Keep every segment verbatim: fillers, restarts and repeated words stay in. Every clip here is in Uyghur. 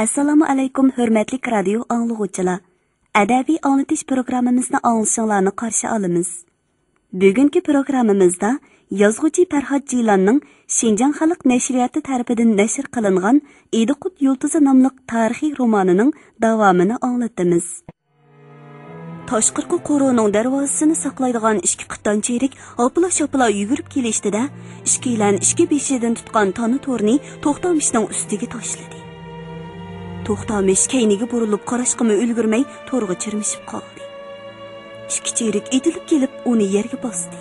ئەسسالامۇ ئەلەيكۇم، ھۆرمەتلىك رادىيو ئاڭلىغۇچىلار! ئەدەبىي ئاڭلىتىش پروگراممىمىزنى ئاڭلىشىڭلارنى قارشى ئالىمىز. بۈگۈنكى پروگراممىمىزدا يازغۇچى پەرھات جىلاننىڭ شىنجاڭ خەلق نەشرىياتى تەرىپىدىن نەشر قىلىنغان ئىدىقۇت يۇلتۇزى ناملىق تارىخىي رومانىنىڭ داۋامىنى ئاڭلىتىمىز. تاشقىرىقى قورۇنىڭ دەرۋازىسىنى ساقلايدىغان ئىككى قىتان چېرىك ھاپىلا-شاپىلا يۈگۈرۈپ كېلىشتىدە، ئىككىيلەن ئىككى بېشىدىن تۇتقان تانا تورنى توختامىشنىڭ ئۈستىگە تاشلىدى. توختامىش كەينىگە بۇرۇلۇپ قاراشقىمۇ ئۈلگۈرمەي تورغا چىرمىشىپ قالدى. ئىككى چېرىك ئېتىلىپ كېلىپ ئۇنى يەرگە باستى.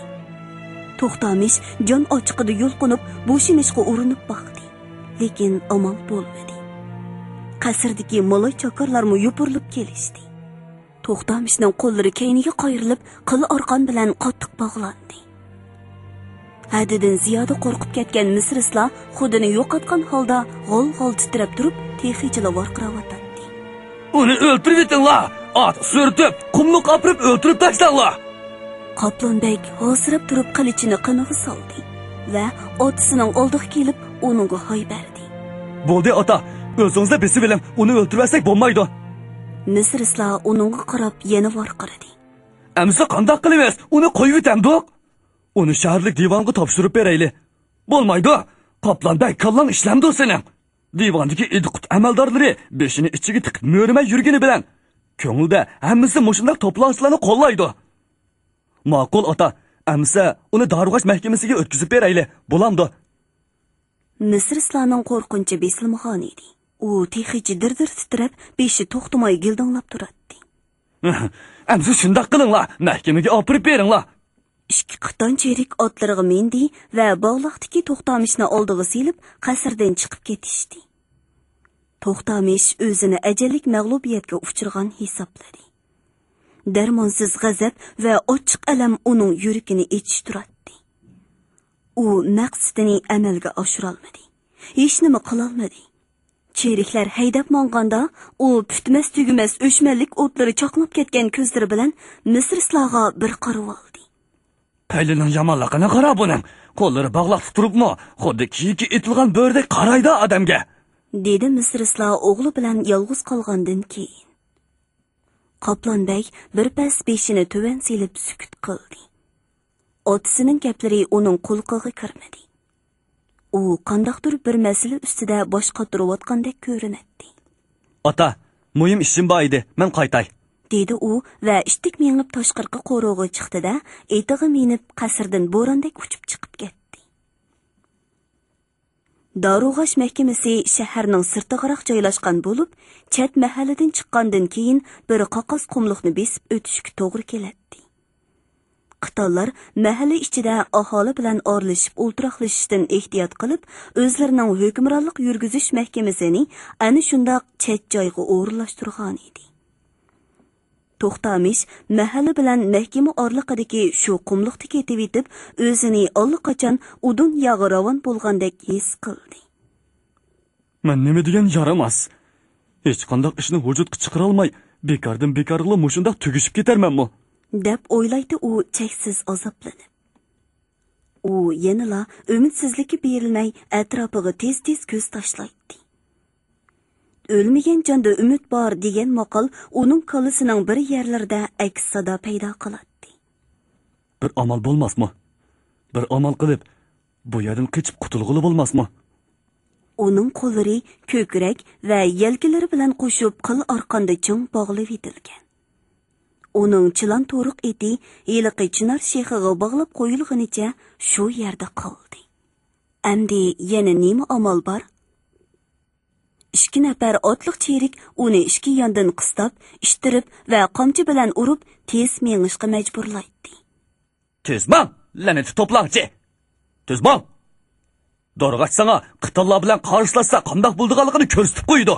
توختامىش جان ئاچچىقىدا يۇلقۇنۇپ بوشىنىشقا ئۇرۇنۇپ باقتى. لېكىن ئامال بولمىدى. قەسىردىكى مالاي چاكارلارمۇ يوپۇرۇلۇپ كېلىشتى. توختامىشنىڭ قوللىرى كەينىگە قايرىلىپ، قىل ئارقان بىلەن قاتتىق باغلاندى. ھەددىدىن زىيادە قورقۇپ كەتكەن مىسرىسلا خۇدىنى يوقاتقان ھالدا غال-غال تىترەپ تۇرۇپ، تېخىچىلا ۋارقىراۋاتاتتى. ئۇنى ئۆلتۈرۈۋېتىڭلار! ئات سۈرتۈپ، قۇملۇققا ئاپىرىپ ئۆلتۈرۈپ تاشلاڭلار! قاپلان بەگ ھاسىراپ تۇرۇپ قىلىچىنى قىنىغا سالدى ۋە ئاتىسىنىڭ ئالدىغا كېلىپ ئۇنىڭغا ھاي بەردى. بولدى ئاتا، ئۆزىڭىزلا بېسىۋېلىڭ، ئۇنى ئۆلتۈرۈۋەتسەك بولمايدۇ. مىسرىسلا ئۇنىڭغا قاراپ يەنە ۋارقىرىدى. ئەمىسە قانداق قىلىمىز؟ ئۇنى قويۇۋېتەمدۇق؟ ئۇنى شەھەرلىك دىۋانغا تاپشۇرۇپ بېرەيلى. بولمايدۇ. قاپلان بەگ، كاللاڭ ئىشلەمدۇ سېنىڭ؟ دىۋاندىكى ئىدىقۇت ئەمەلدارلىرى بېشىنى ئىچىگە تىقىپ مۆرىمەي يۈرگىنى بىلەن، كۆڭلىدە ھەممىسى مۇشۇنداق توپىلاڭچىلارنى قوللايدۇ. ماقۇل ئاتا، ئەمىسە ئۇنى دارۇغاچ مەھكىمىسىگە ئۆتكۈزۈپ بېرەيلى، بولامدۇ؟ مىسرىسلارنىڭ قورقۇنچى بېسىلمىغانىدى. ئۇ تېخىچە دىر-دىر تىترەپ، بېشى توختىماي گىلدىڭلاپ تۇراتتى. ئەمىسە شۇنداق قىلىڭلار، مەھكىمىگە ئاپىرىپ بېرىڭلار. ئىككى قىتان چېرىك ئاتلىرىغا مىندى ۋە باغلاقتىكى توختامىشنى ئالدىغا سېلىپ، قەسىردىن چىقىپ كېتىشتى. توختامىش ئۆزىنى ئەجەللىك مەغلۇبىيەتكە ئۇچرىغان ھېسابلىدى. دەرمانسىز غەزەپ ۋە ئاچچىق ئەلەم ئۇنىڭ يۈرىكىنى ئېچىشتۇراتتى. ئۇ مەقسىتىنى ئەمەلگە ئاشۇرالمىدى. ھېچنېمە قىلالمىدى. چېرىكلەر ھەيدەپ ماڭغاندا، ئۇ پۈتمەس-تۈگىمەس ئۆچمەنلىك ئوتلىرى چاقناپ كەتكەن كۆزلىرى بىلەن مىسرىسلارغا بىر قارىۋالدى. پەيلىنىڭ يامانلىقىنى قارا بۇنىڭ. قوللىرى باغلاقتا تۇرۇپمۇ، خۇددى كېيىكى ئېتىلغان بۆرىدەك قارايدۇ ئادەمگە. دېدى مىسرىسلار ئوغلى بىلەن يالغۇز قالغاندىن كېيىن. قاپلان بەگ بىر پەس بېشىنى تۆۋەن سېلىپ سۈكۈت قىلدى. ئاتىسىنىڭ گەپلىرى ئۇنىڭ قۇلىقىغا كىرمىدى. ئۇ قانداقتۇر بىر مەسىلە ئۈستىدە باش قاتۇرۇۋاتقاندەك كۆرۈنەتتى. ئاتا، مۇھىم ئىشىم بار ئىدى، مەن قايتاي. دېدى ئۇ ۋە ئىتتىك مېڭىپ تاشقىرىقى قورۇغا چىقتى-دە، ئېتىغا مىنىپ قەسىردىن بوراندەك ئۇچۇپ چىقىپ كەتتى. دارۇغاچ مەھكىمىسى شەھەرنىڭ سىرتىغىراق جايلاشقان بولۇپ، چەت مەھەللىدىن چىققاندىن كېيىن بىر قاقاس قۇملۇقنى بېسىپ ئۆتۈشكە توغرا كېلەتتى. قىتانلار مەھەللە ئىچىدە ئاھالى بىلەن ئارىلىشىپ ئولتۇراقلىشىشتىن ئېھتىيات قىلىپ، ئۆزلىرىنىڭ ھۆكۈمرانلىق يۈرگۈزۈش مەھكىمىسىنى ئەنە شۇنداق چەت جايغا ئورۇنلاشتۇرغانىدى. توختامىش مەھەللە بىلەن مەھكىمە ئارىلىقىدىكى شۇ قۇملۇقتا كېتىۋېتىپ، ئۆزىنى ئاللىقاچان ئۇدۇنياغا راۋان بولغاندەك ھېس قىلدى. مەن نېمە دېگەن يارىماس! ھېچقانداق ئىشنى ۋۇجۇدقا چىقىرالماي، بىكاردىن بىكارغىلا مۇشۇنداق تۈگىشىپ كېتەرمەنمۇ؟ دەپ ئويلايتتى ئۇ چەكسىز ئازابلىنىپ. ئۇ يەنىلا ئۈمىدسىزلىككە بېرىلمەي، ئەتراپىغا تېز-تېز كۆز تاشلايتتى. ئۆلمىگەن جاندا ئۈمىد بار دېگەن ماقال ئۇنىڭ كاللىسىنىڭ بىر يەرلىرىدە ئەكس سادا پەيدا قىلاتتى. بىر ئامال بولماسمۇ؟ بىر ئامال قىلىپ، بۇ يەردىن قېچىپ قۇتۇلغىلى بولماسمۇ؟ ئۇنىڭ قوللىرى كۆكرەك ۋە يەلكىلىرى بىلەن قوشۇپ قىل ئارقاندا چىڭ باغلىۋېتىلگەن. ئۇنىڭ چىلان تورۇق ئېتى ھېلىقى چىنار شېخىغا باغلاپ قويۇلغىنىچە شۇ يەردە قالدى. ئەمدى يەنە نېمە ئامال بار؟ ئىككى نەپەر ئاتلىق چېرىك ئۇنى ئىككى ياندىن قىستاپ، ئىتتىرىپ ۋە قامچا بىلەن ئۇرۇپ، تېز مېڭىشقا مەجبۇرلايتتى. تېز ماڭ، لەنىتى توپلاڭچى! تېز ماڭ! دورىغاچ ساڭا قىتانلار بىلەن قارشىلاشسا قانداق بولىدىغانلىقىنى كۆرسىتىپ قويىدۇ.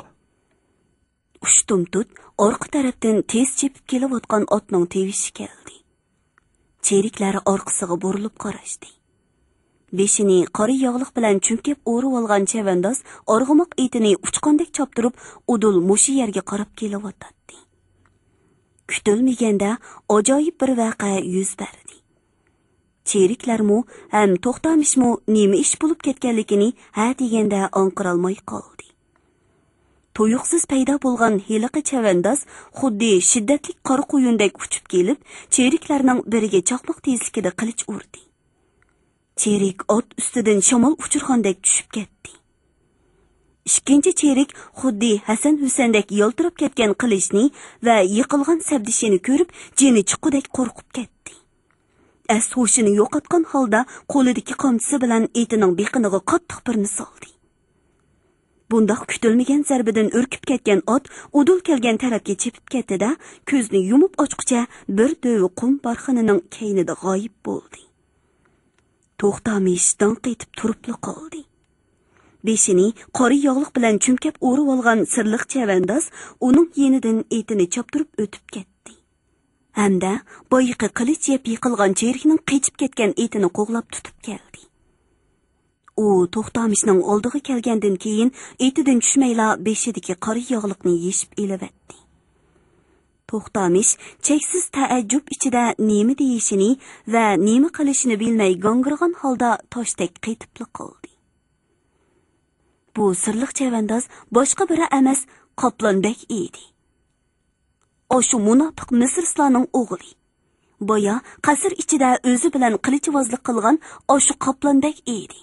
ئۇشتۇمتۇت ئارقا تەرەپتىن تېز چېپىپ كېلىۋاتقان ئاتنىڭ تىۋىشى كەلدى. چېرىكلەر ئارقىسىغا بۇرۇلۇپ قاراشتى. بېشىنى قارا ياغلىق بىلەن چۈمكەپ ئورىۋالغان چەۋەنداز ئارغىماق ئېتىنى ئۇچقاندەك چاپتۇرۇپ، ئۇدۇل مۇشۇ يەرگە قاراپ كېلىۋاتاتتى. كۈتۈلمىگەندە ئاجايىپ بىر ۋەقە يۈز بەردى. چېرىكلەرمۇ ھەم توختامىشمۇ نېمە ئىش بولۇپ كەتكەنلىكىنى ھە دېگەندە ئاڭقىرالماي قالدى. تۇيۇقسىز پەيدا بولغان ھېلىقى چەۋەنداز خۇددى شىددەتلىك قارا قۇيۇندەك ئۇچۇپ كېلىپ، چېرىكلەرنىڭ بىرىگە چاقماق تېزلىكىدە قىلىچ ئۇردى. چېرىك ئات ئۈستىدىن شامال ئۇچۇرغاندەك چۈشۈپ كەتتى. ئىككىنچى چېرىك خۇددى ھەسەن ھۈسەندەك يالتىراپ كەتكەن قىلىچنى ۋە يىقىلغان سەپدىشىنى كۆرۈپ، جېنى چىققۇدەك قورقۇپ كەتتى. ئەس ھوشىنى يوقاتقان ھالدا قولىدىكى قامچىسى بىلەن ئېتىنىڭ بېقىنىغا قاتتىق بىرنى سالدى. بۇنداق كۈتۈلمىگەن زەربىدىن ئۈركۈپ كەتكەن ئات ئۇدۇل كەلگەن تەرەپكە چېپىپ كەتتى-دە، كۆزىنى يۇمۇپ ئاچقۇچە بىر دۆۋە قۇم بارخانىنىڭ كەينىدە غايىب بولدى. توختامىش داڭ قېتىپ تۇرۇپلا قالدى. بېشىنى قارا ياغلىق بىلەن چۈمكەپ ئورىۋالغان سىرلىق چەۋەنداز ئۇنىڭ يېنىدىن ئېتىنى چاپتۇرۇپ ئۆتۈپ كەتتى. ھەمدە بايىقى قىلىچ يەپ يىقىلغان چېرىكنىڭ قېچىپ كەتكەن ئېتىنى قوغلاپ تۇتۇپ كەلدى. ئۇ توختامىشنىڭ ئالدىغا كەلگەندىن كېيىن، ئېتىدىن چۈشمەيلا بېشىدىكى قارا ياغلىقنى يېشىپ ئېلىۋەتتى. توختامىش چەكسىز تەئەججۈپ ئىچىدە نېمە دېيىشىنى ۋە نېمە قىلىشىنى بىلمەي گاڭگىرىغان ھالدا تاشتەك قېتىپلا قالدى. بۇ سىرلىق چەۋەنداز باشقا بىرى ئەمەس، قاپلان بەگ ئىدى. ئاشۇ مۇناپىق مىسرىسلارنىڭ ئوغلى. بايا قەسىر ئىچىدە ئۆزى بىلەن قىلىچۋازلىق قىلغان ئاشۇ قاپلان بەگ ئىدى.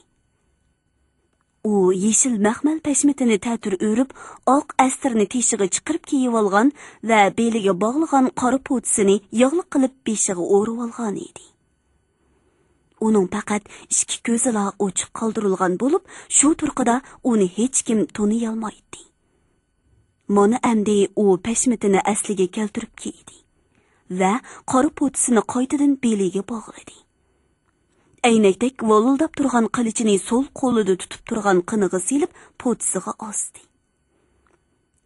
ئۇ يېشىل مەخمەل پەشمىتىنى تەتۈر ئۆرۈپ، ئاق ئەستىرىنى تېشىغا چىقىرىپ كىيىۋالغان ۋە بېلىگە باغلىغان قارا پوتىسىنى ياغلىق قىلىپ بېشىغا ئورىۋالغان ئىدى. ئۇنىڭ پەقەت ئىككى كۆزىلا ئوچۇق قالدۇرۇلغان بولۇپ، شۇ تۇرقىدا ئۇنى ھېچكىم تونۇيالمايتتى. مانا ئەمدى ئۇ پەشمىتىنى ئەسلىگە كەلتۈرۈپ كىيدى ۋە قارا پوتىسىنى قايتىدىن بېلىگە باغلىدى. ئەينەكتەك ۋالىلداپ تۇرغان قىلىچىنى سول قولىدا تۇتۇپ تۇرغان قىنىغا سېلىپ، پوتىسىغا ئاستى.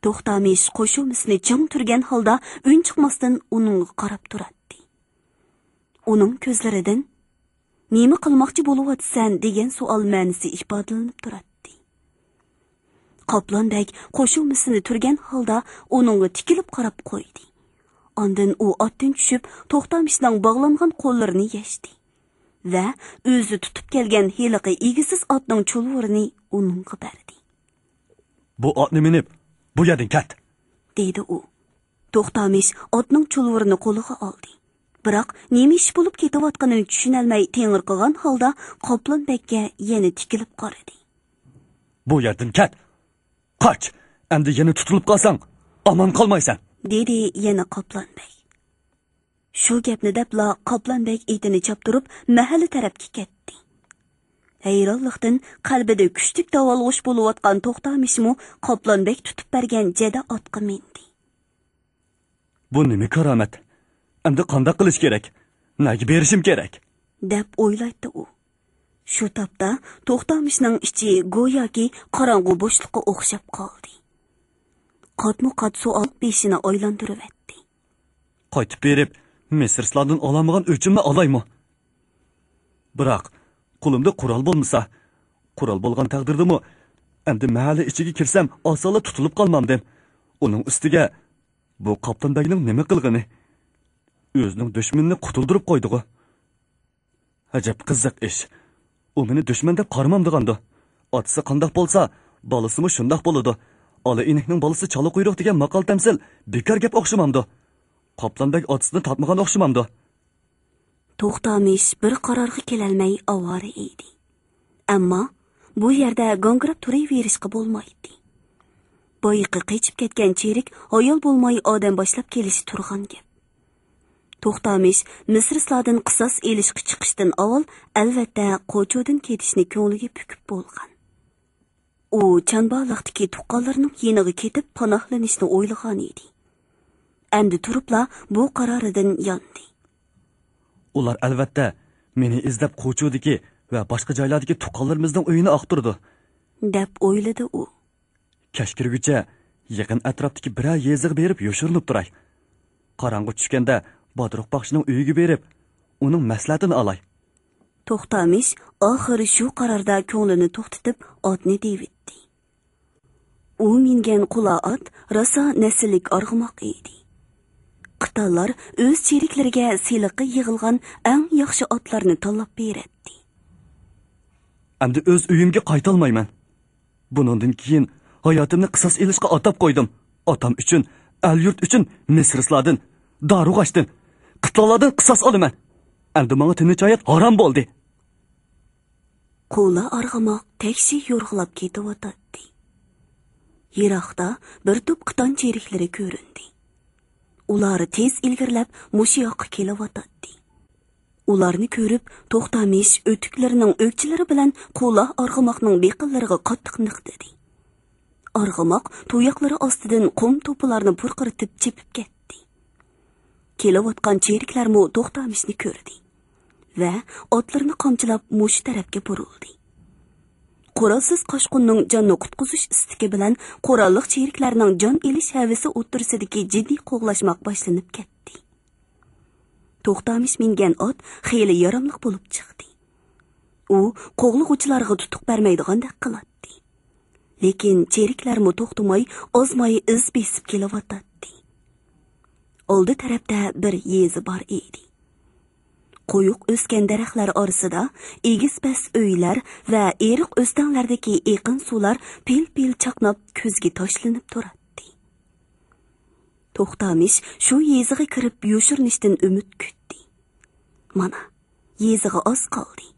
توختامىش قوشۇمىسىنى چىڭ تۈرگەن ھالدا ئۈنچىقماستىن ئۇنىڭغا قاراپ تۇراتتى. ئۇنىڭ كۆزلىرىدىن «نېمە قىلماقچى بولۇۋاتىسەن؟» دېگەن سوئال مەنىسى ئىپادىلىنىپ تۇراتتى. قاپلان بەگ قوشۇمىسىنى تۈرگەن ھالدا ئۇنىڭغا تىكىلىپ قاراپ قويدى. ئاندىن ئۇ ئاتتىن چۈشۈپ، توختامىشنىڭ باغلانغان قوللىرىنى يەشتى ۋە ئۆزى تۇتۇپ كەلگەن ھېلىقى ئىگىسىز ئاتنىڭ چۇلۋۇرىنى ئۇنىڭغا بەردى. «بۇ ئاتنى مىنىپ، بۇ يەردىن كەت!» دېدى ئۇ. توختامىش ئاتنىڭ چۇلۋۇرىنى قولىغا ئالدى. بىراق نېمە ئىش بولۇپ كېتىۋاتقىنىنى چۈشىنەلمەي تېڭىرقىغان ھالدا قاپلان بەگكە يەنە تىكىلىپ قارىدى. «بۇ يەردىن كەت! قاچ! ئەمدى يەنە تۇتۇلۇپ قالساڭ، ئامان قالمايسەن!» دېدى يەنە قاپلان بەگ. شۇ گەپنى دەپلا قاپلان بەگ ئېتىنى چاپتۇرۇپ، مەھەللە تەرەپكە كەتتى. ھەيرانلىقتىن قەلبىدە كۈچلۈك داۋالغۇش بولۇۋاتقان توختامىشمۇ قاپلان بەگ تۇتۇپ بەرگەن جەدە ئاتقا مىندى. «بۇ نېمە كارامەت؟ ئەمدى قانداق قىلىش كېرەك؟ نەگە بېرىشىم كېرەك؟» دەپ ئويلايتتى ئۇ. شۇ تاپتا توختامىشنىڭ ئىچى گوياكى قاراڭغۇ بوشلۇققا ئوخشاپ قالدى. قاتمۇ قات سوئال بېشىنى ئايلاندۇرۇۋەتتى. «قايتىپ بېرىپ، مىسىرسلاردىن ئالالمىغان ئۆچۈمنى ئالايمۇ؟ بىراق، قولۇمدا قورال بولمىسا، قورال بولغان تەقدىردىمۇ، ئەمدى مەھەللە ئىچىگە كىرسەم، ئاسانلا تۇتۇلۇپ قالمامدىم. ئۇنىڭ ئۈستىگە، بۇ قاپلان بەگنىڭ نېمە قىلغىنى؟ ئۆزىنىڭ دۈشمىنىنى قۇتۇلدۇرۇپ قويدىغۇ. ئەجەب قىزىق ئىش. ئۇ مېنى دۈشمەن دەپ قارىمامدىغاندۇ؟ ئاتىسى قانداق بولسا، بالىسىمۇ شۇنداق بولىدۇ. ئالا ئىنەكنىڭ بالىسى چالا قۇيرۇق دېگەن ماقال-تەمسىل بىكار گەپ ئوخشىمامدۇ؟ قاپلان بەگ ئاتىسىنى تارتمىغان ئوخشىمامدۇ؟» توختامىش بىر قارارغا كېلەلمەي ئاۋارە ئىدى. ئەمما بۇ يەردە گاڭگىراپ تۇرۇۋېرىشقا بولمايتتى. بايىقى قېچىپ كەتكەن چېرىك ھايال بولماي ئادەم باشلاپ كېلىشى تۇرغان گەپ. توختامىش مىسرىسلاردىن قىساس ئېلىشقا چىقىشتىن ئاۋۋال، ئەلۋەتتە، قوچۇدىن كېتىشنى كۆڭلىگە پۈكۈپ بولغان. ئۇ چانبالىقتىكى تۇغقانلىرىنىڭ يېنىغا كېتىپ پاناھلىنىشنى ئويلىغان ئىدى. ئەمدى تۇرۇپلا بۇ قارارىدىن ياندى. «ئۇلار، ئەلۋەتتە، مېنى ئىزدەپ قوچۇدىكى ۋە باشقا جايلاردىكى تۇغقانلىرىمىزنىڭ ئۆيىنى ئاختۇرىدۇ»، دەپ ئويلىدى ئۇ. «كەچ كىرگۈچە يېقىن ئەتراپتىكى بىرەر يېزىغا بېرىپ يوشۇرۇنۇپ تۇراي. قاراڭغۇ چۈشكەندە بادرۇق باخشىنىڭ ئۆيىگە بېرىپ، ئۇنىڭ مەسلىھەتىنى ئالاي.» توختامىش ئاخىرى شۇ قاراردا كۆڭلىنى توختىتىپ، ئاتنى دېۋىتتى. ئۇ مىنگەن قۇلا ئات راسا نەسىللىك ئارغىماق ئىدى. قىتانلار ئۆز چېرىكلىرىگە سېلىققا يىغىلغان ئەڭ ياخشى ئاتلارنى تاللاپ بېرەتتى. «ئەمدى ئۆز ئۆيۈمگە قايتالمايمەن. بۇنىڭدىن كېيىن ھاياتىمنى قىساس ئېلىشقا ئاتاپ قويدۇم. ئاتام ئۈچۈن، ئەل-يۇرت ئۈچۈن مىسرىسلاردىن، دارۇغاچتىن، قىتلانلاردىن قىساس ئالىمەن. ئەمدى ماڭا تىنچ ھايات ھارام بولدى. قۇلا ئارغىماق تەكشى يورغىلاپ كېتىۋاتاتتى. يىراقتا بىر توپ قىتان چېرىكلىرى كۆرۈندى. ئۇلار تېز ئىلگىرىلەپ مۇشۇ ياققا كېلىۋاتاتتى. ئۇلارنى كۆرۈپ، توختامىش ئۆتۈكلىرىنىڭ ئۆكچىلىرى بىلەن قۇلا ئارغىماقنىڭ بېقىنلىرىغا قاتتىق نىقتىدى. ئارغىماق تۇياقلىرى ئاستىدىن قۇم توپىلارنى پۇرقىرىتىپ چېپىپ كەتتى. كېلىۋاتقان چېرىكلەرمۇ توختامىشنى كۆردى ۋە ئاتلىرىنى قامچىلاپ مۇشۇ تەرەپكە بۇرۇلدى. قورالسىز قاچقۇننىڭ جاننى قۇتقۇزۇش ئىستىكى بىلەن قوراللىق چېرىكلەرنىڭ جان ئېلىش ھەۋىسى ئوتتۇرىسىدىكى جىددىي قوغلاشماق باشلىنىپ كەتتى. توختامىش مىنگەن ئات خېلى ياراملىق بولۇپ چىقتى. ئۇ قوغلىغۇچىلارغا تۇتۇق بەرمەيدىغاندەك قىلاتتى. لېكىن چېرىكلەرمۇ توختىماي، ئازماي ئىز بېسىپ كېلىۋاتاتتى. ئالدى تەرەپتە بىر يېزا بار ئىدى. قويۇق ئۆسكەن دەرەخلەر ئارىسىدا ئېگىز پەس ئۆيلەر ۋە ئېرىق ئۆستەڭلەردىكى ئېقىن سۇلار پىل-پىل چاقناپ كۆزگە تاشلىنىپ تۇراتتى. توختامىش شۇ يېزىغا كىرىپ يوشۇرۇنۇشتىن ئۈمىد كۈتتى. مانا، يېزىغا ئاز قالدى.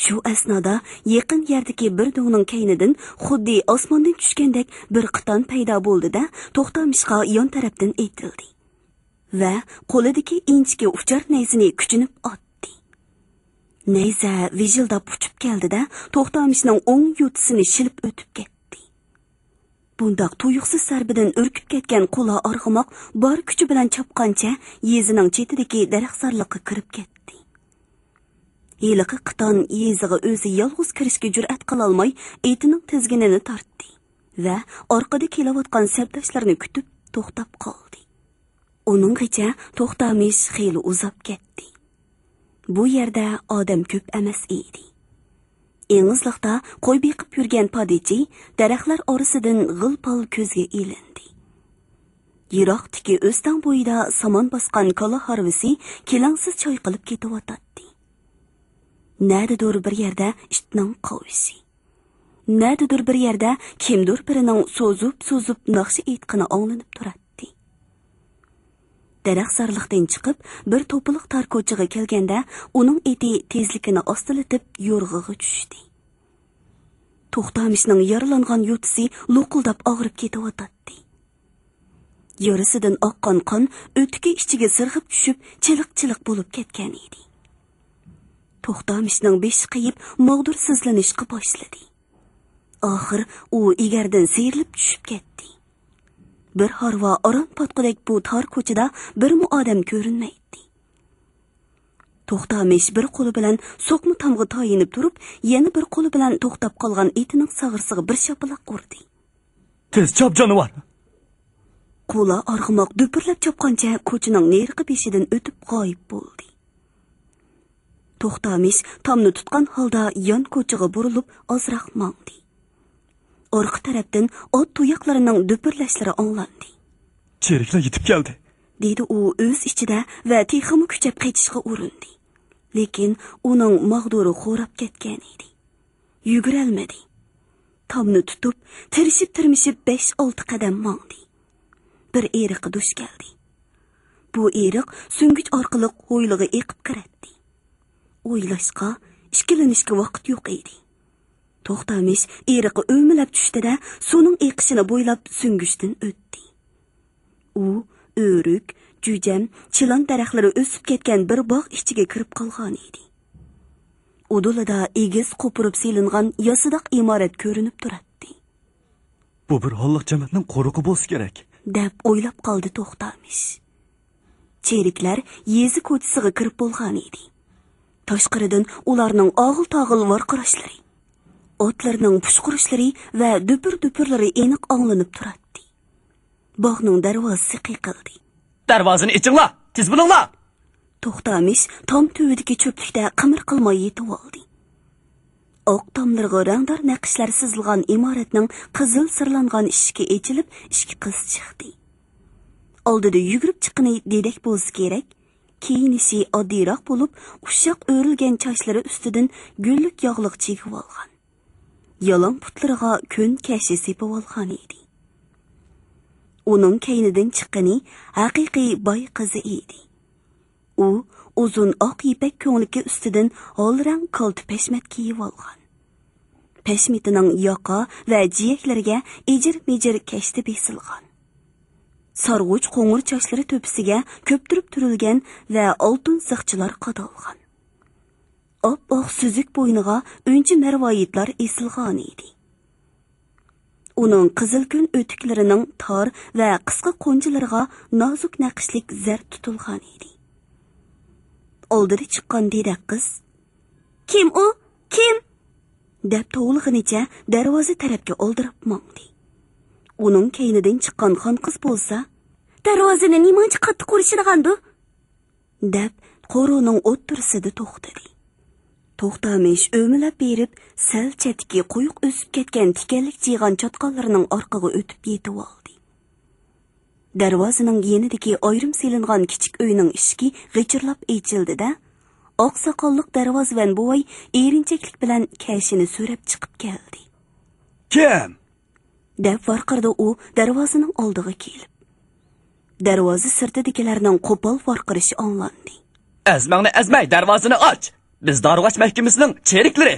شۇ ئەسنادا يېقىن يەردىكى بىر دۆڭنىڭ كەينىدىن خۇددى ئاسماندىن چۈشكەندەك بىر قىتان پەيدا بولدى-دە، توختامىشقا يان تەرەپتىن ئېتىلدى ۋە قولىدىكى ئىنچىكە ئۇچار نەيزىنى كۈچىنىپ ئاتتى. نەيزە ۋىژىلداپ ئۇچۇپ كەلدى-دە، توختامىشنىڭ ئوڭ يوتىسىنى شىلىپ ئۆتۈپ كەتتى. بۇنداق تۇيۇقسىز زەربىدىن ئۈركۈپ كەتكەن قۇلا ئارغىماق بار كۈچى بىلەن چاپقانچە يېزىنىڭ چېتىدىكى دەرەخزارلىققا كىرىپ كەتتى. ھېلىقى قىتان يېزىغا ئۆزى يالغۇز كىرىشكە جۈرئەت قىلالماي، ئېتىنىڭ تىزگىنىنى تارتتى ۋە ئارقىدا كېلىۋاتقان سەپداشلىرىنى كۈتۈپ توختاپ قالدى. ئۇنىڭغىچە توختامىش خېلى ئۇزاپ كەتتى. بۇ يەردە ئادەم كۆپ ئەمەس ئىدى. ئېڭىزلىقتا قوي بېقىپ يۈرگەن پادىچى دەرەخلەر ئارىسىدىن غىل-پال كۆزگە ئىلىندى. يىراقتىكى ئۆستەڭ بويىدا سامان باسقان كالا ھارۋىسى كېلەڭسىز چايقىلىپ كېتىۋاتاتتى. نەدىدۇر بىر يەردە ئىتنىڭ قاۋىشى. نەدىدۇر بىر يەردە كىمدۇر بىرىنىڭ سوزۇپ-سوزۇپ ناخشا ئېيتقىنى ئاڭلىنىپ تۇراتتى. دەرەخزارلىقتىن چىقىپ، بىر توپىلىق تار كوچىغا كەلگەندە، ئۇنىڭ ئېتى تېزلىكىنى ئاستىلىتىپ يورغىغا چۈشتى. توختامىشنىڭ يارىلانغان يوتىسى لوقۇلداپ ئاغرىپ كېتىۋاتاتتى. يارىسىدىن ئاققان قان ئۆتۈكى ئىچىگە سىرغىپ چۈشۈپ، چىلىق-چىلىق بولۇپ كەتكەن ئىدى. توختامىشنىڭ بېشى قېيىپ، ماغدۇرسىزلىنىشقا باشلىدى. ئاخىر ئۇ ئېگەردىن سىيرىلىپ چۈشۈپ كەتتى. بىر ھارۋا ئاران پاتقۇدەك بۇ تار كوچىدا بىرمۇ ئادەم كۆرۈنمەيتتى. توختامىش بىر قولى بىلەن سوقما تامغا تايىنىپ تۇرۇپ، يەنە بىر قولى بىلەن توختاپ قالغان ئېتىنىڭ ساغرىسىغا بىر شاپىلاق ئۇردى. تېز چاپ، جانىۋار! قۇلا ئارغىماق دۈپۈرلەپ چاپقانچە كوچىنىڭ نېرىقى بېشىدىن ئۆتۈپ غايىب بولدى. توختامىش تامنى تۇتقان ھالدا يان كوچىغا بۇرۇلۇپ ئازراق ماڭدى. ئارقا تەرەپتىن ئات تۇياقلىرىنىڭ دۈپۈرلەشلىرى ئاڭلاندى. چېرىكلەر يېتىپ كەلدى، دېدى ئۇ ئۆز ئىچىدە ۋە تېخىمۇ كۈچەپ قېچىشقا ئۇرۇندى. لېكىن ئۇنىڭ ماغدۇرى خوراپ كەتكەن ئىدى. يۈگۈرەلمىدى. تامنى تۇتۇپ، تىرىشىپ-تىرمىشىپ بەش-ئالتە قەدەم ماڭدى. بىر ئېرىققا دۇچ كەلدى. بۇ ئېرىق سۈڭگۈچ ئارقىلىق ھويلىغا ئېقىپ كىرەتتى. ئويلاشقا، ئىككىلىنىشكە ۋاقىت يوق ئىدى. توختامىش ئېرىققا ئۆمىلەپ چۈشتى-دە، سۇنىڭ ئېقىشىنى بويلاپ سۈڭگۈچتىن ئۆتتى. ئۇ ئۆرۈك، جۈجەم، چىلان دەرەخلىرى ئۆسۈپ كەتكەن بىر باغ ئىچىگە كىرىپ قالغان ئىدى. ئۇدۇلىدا ئېگىز قوپۇرۇپ سېلىنغان ياسىداق ئىمارەت كۆرۈنۈپ تۇراتتى. بۇ بىر ھاللىق جەمەتنىڭ قورۇقى بولسا كېرەك، دەپ ئويلاپ قالدى توختامىش. چېرىكلەر يېزا كوچىسىغا كىرىپ بولغان ئىدى. تاشقىرىدىن ئۇلارنىڭ ئاغىل-تاغىل ۋارقىراشلىرى، ئاتلىرىنىڭ پۇشقۇرۇشلىرى ۋە دۈپۈر-دۈپۈرلىرى ئېنىق ئاڭلىنىپ تۇراتتى. باغنىڭ دەرۋازىسى قېقىلدى. دەرۋازىنى ئېچىڭلار! تېز بولۇڭلار! توختامىش تام تۈۋىدىكى چۆپلۈكتە قىمىر قىلماي يېتىۋالدى. ئاق تاملىرىغا رەڭدار نەقىشلەر سىزىلغان ئىمارەتنىڭ قىزىل سىرلانغان ئىشىكى ئېچىلىپ، ئىككى قىز چىقتى. ئالدىدا يۈگۈرۈپ چىققىنى دېدەك بولسا كېرەك، كىيىنىشى ئاددىيراق بولۇپ، ئۇششاق ئۆرۈلگەن چاچلىرى ئۈستىدىن گۈللۈك ياغلىق چىگىۋالغان. يالاڭ پۇتلىرىغا كۆن كەشە سېپىۋالغان ئىدى. ئۇنىڭ كەينىدىن چىققىنى ھەقىقىي باي قىزى ئىدى. ئۇ ئۇزۇن ئاق يىپەك كۆڭلىكى ئۈستىدىن ھال رەڭ كالتە پەشمەت كىيىۋالغان. پەشمىتىنىڭ ياقا ۋە جىيەكلىرىگە ئىجىر-مىجىر كەشتە بېسىلغان. سارغۇچ قوڭۇر چاچلىرى تۆپىسىگە كۆپتۈرۈپ تۈرۈلگەن ۋە ئالتۇن زىخچىلار قادالغان. ئاپئاق سۈزۈك بوينىغا ئۈنچە مەرۋايىتلار ئېسىلغان ئىدى. ئۇنىڭ قىزىل كۆن ئۆتۈكلىرىنىڭ تار ۋە قىسقا قونچىلىرىغا نازۇك نەقىشلىك زەر تۇتۇلغان ئىدى. ئالدىدا چىققان دېدەك قىز، «كىم ئۇ؟ كىم؟» دەپ توۋلىغىنىچە دەرۋازا تەرەپكە ئالدىراپ ماڭدى. ئۇنىڭ كەينىدىن چىققان خان قىز بولسا، «دەرۋازىنى نېمانچە قاتتىق ئۇرۇشىدىغاندۇ؟» دەپ، قورۇنىڭ ئوتتۇرىسىدا توختىدى. توختامىش ئۆمىلەپ بېرىپ، سەل چەتتىكى قويۇق ئۆسۈپ كەتكەن تىكەنلىك جىيغان چاتقاللىرىنىڭ ئارقىغا ئۆتۈپ يېتىۋالدى. دەرۋازىنىڭ يېنىدىكى ئايرىم سېلىنغان كىچىك ئۆينىڭ ئىشىكى غىچىرلاپ ئېچىلدى-دە، ئاق ساقاللىق دەرۋازىۋەن بوۋاي ئېرىنچەكلىك بىلەن كەشىنى سۆرەپ چىقىپ كەلدى. «كىم؟» دەپ ۋارقىرىدى ئۇ دەرۋازىنىڭ ئالدىغا كېلىپ. دەرۋازا سىرتىدىكىلەرنىڭ قوپال ۋارقىرىشى ئاڭلاندى. «ئەزمەڭنى ئەزمەي دەرۋازىنى ئاچ! بىز دارۇغاچ مەھكىمىسىنىڭ چېرىكلىرى!»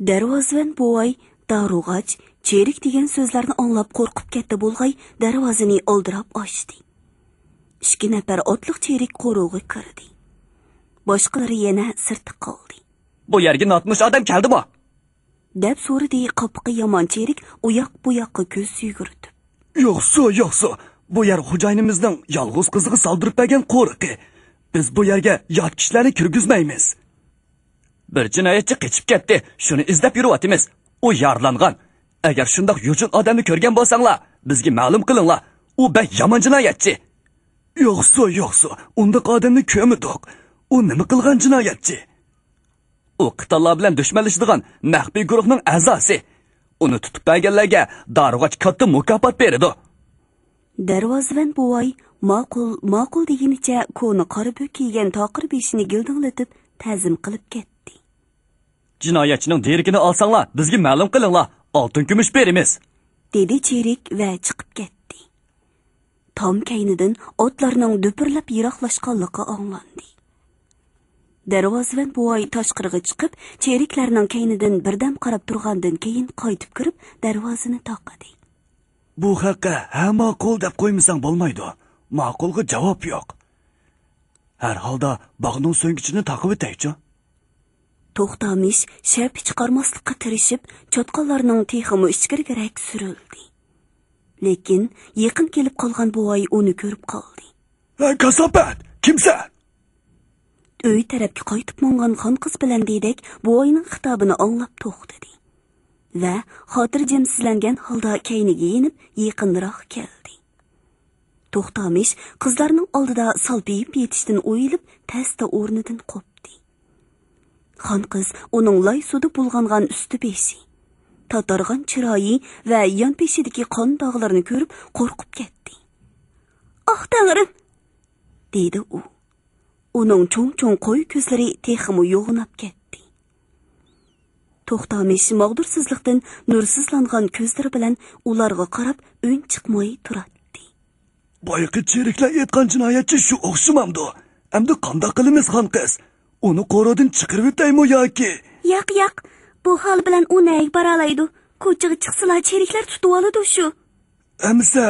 دەرۋازىۋەن بوۋاي دارۇغاچ، چېرىك دېگەن سۆزلەرنى ئاڭلاپ قورقۇپ كەتتى بولغاي، دەرۋازىنى ئالدىراپ ئاچتى. ئىككى نەپەر ئاتلىق چېرىك قورۇغا كىردى. باشقىلىرى يەنە سىرتتا قالدى. «بۇ يەرگە ناتونۇش ئادەم كەلدىمۇ؟» دەپ سورىدى قاپىقى يامان چېرىك ئۇياق بۇياققا كۆز يۈگۈرتۈپ. «يوقسۇ، يوقسۇ، بۇ يەر خوجايىنىمىزنىڭ يالغۇز قىزىغا سالدۇرۇپ بەرگەن قورۇقى. بىز بۇ يەرگە يات كىشىلەرنى كىرگۈزمەيمىز.» «بىر جىنايەتچى قېچىپ كەتتى، شۇنى ئىزدەپ يۈرۈۋاتىمىز. ئۇ يارىلانغان. ئەگەر شۇنداق يوچۇن ئادەمنى كۆرگەن بولساڭلار، بىزگە مەلۇم قىلىڭلار. ئۇ بەك يامان جىنايەتچى.» «يوقسۇ، يوقسۇ، ئۇنداق ئادەمنى كۆرمىدۇق. ئۇ نېمە قىلغان جىنايەتچى؟» «ئۇ قىتانلار بىلەن دۈشمەنلىشىدىغان مەخپىي گۇرۇھنىڭ ئەزاسى. ئۇنى تۇتۇپ بەرگەنلەرگە دارۇغاچ كاتتا مۇكاپات بېرىدۇ.» دەرۋازىۋەن بوۋاي ماقۇل، ماقۇل دېگىنىچە كونا قارا بۆك كىيگەن تاقىر بېشىنى گىلدىڭلىتىپ تەزىم قىلىپ كەتتى. «جىنايەتچىنىڭ دېرىكىنى ئالساڭلار، بىزگە مەلۇم قىلىڭلار، ئالتۇن كۈمۈش بېرىمىز.» دېدى چېرىك ۋە چىقىپ كەتتى. تام كەينىدىن ئوتلارنىڭ دۈپۈرلەپ يىراقلاشقانلىقى ئاڭلاندى. دەرۋازىۋەن بوۋاي تاشقىرىغا چىقىپ، چېرىكلەرنىڭ كەينىدىن بىردەم قاراپ تۇرغاندىن كېيىن قايتىپ كىرىپ، دەرۋازىنى تاقىدى. «بۇ خەققە ھە ماقۇل دەپ قويمىساڭ بولمايدۇ. ماقۇلغا جاۋاب يوق. ھەر ھالدا باغنىڭ سۆڭىكىنى تاقىۋېتەيچۇ.» توختامىش شەپە چىقارماسلىققا تىرىشىپ، چوتقاللارنىڭ تېخىمۇ ئىچكىرىگىرەك سۈرۈلدى. لېكىن يېقىن كېلىپ قالغان بوۋاي ئۇنى كۆرۈپ قالدى. «ھە، كاساپەت! كىمسەن؟» ئۆي تەرەپكە قايتىپ ماڭغان خان قىز بىلەن دېدەك بوۋاينىڭ خىتابىنى ئاڭلاپ توختىدى ۋە خاتىرجەمسىزلەنگەن ھالدا كەينىگە يېنىپ يېقىنراق كەلدى. توختامىش قىزلارنىڭ ئالدىدا سالپىيىپ يېتىشتىن ئويۇلۇپ، تەستە ئورنىدىن قوپتى. خان قىز ئۇنىڭ لاي سۇدا بۇلغانغان ئۈستى بېشى، تاتارغان چىرايى ۋە يان بېشىدىكى قان داغلىرىنى كۆرۈپ قورقۇپ كەتتى. «ئاھ، تەڭرىم!» دېدى ئۇ. ئۇنىڭ چوڭ-چوڭ قويۇق كۆزلىرى تېخىمۇ يوغىناپ كەتتى. توختامىش ماغدۇرسىزلىقتىن نۇرسىزلانغان كۆزلىرى بىلەن ئۇلارغا قاراپ ئۈن چىقماي تۇراتتى. «بايىقى چېرىكلەر ئېيتقان جىنايەتچى شۇ ئوخشىمامدۇ؟ ئەمدى قانداق قىلىمىز، خان قىز؟ ئۇنى قورۇدىن چىقىرىۋېتەيمۇ ياكى؟» «ياق، ياق، بۇ ھال بىلەن ئۇ نەگە بارالايدۇ؟ كوچىغا چىقسىلا چېرىكلەر تۇتۇۋالىدۇ شۇ.» «ئەمىسە،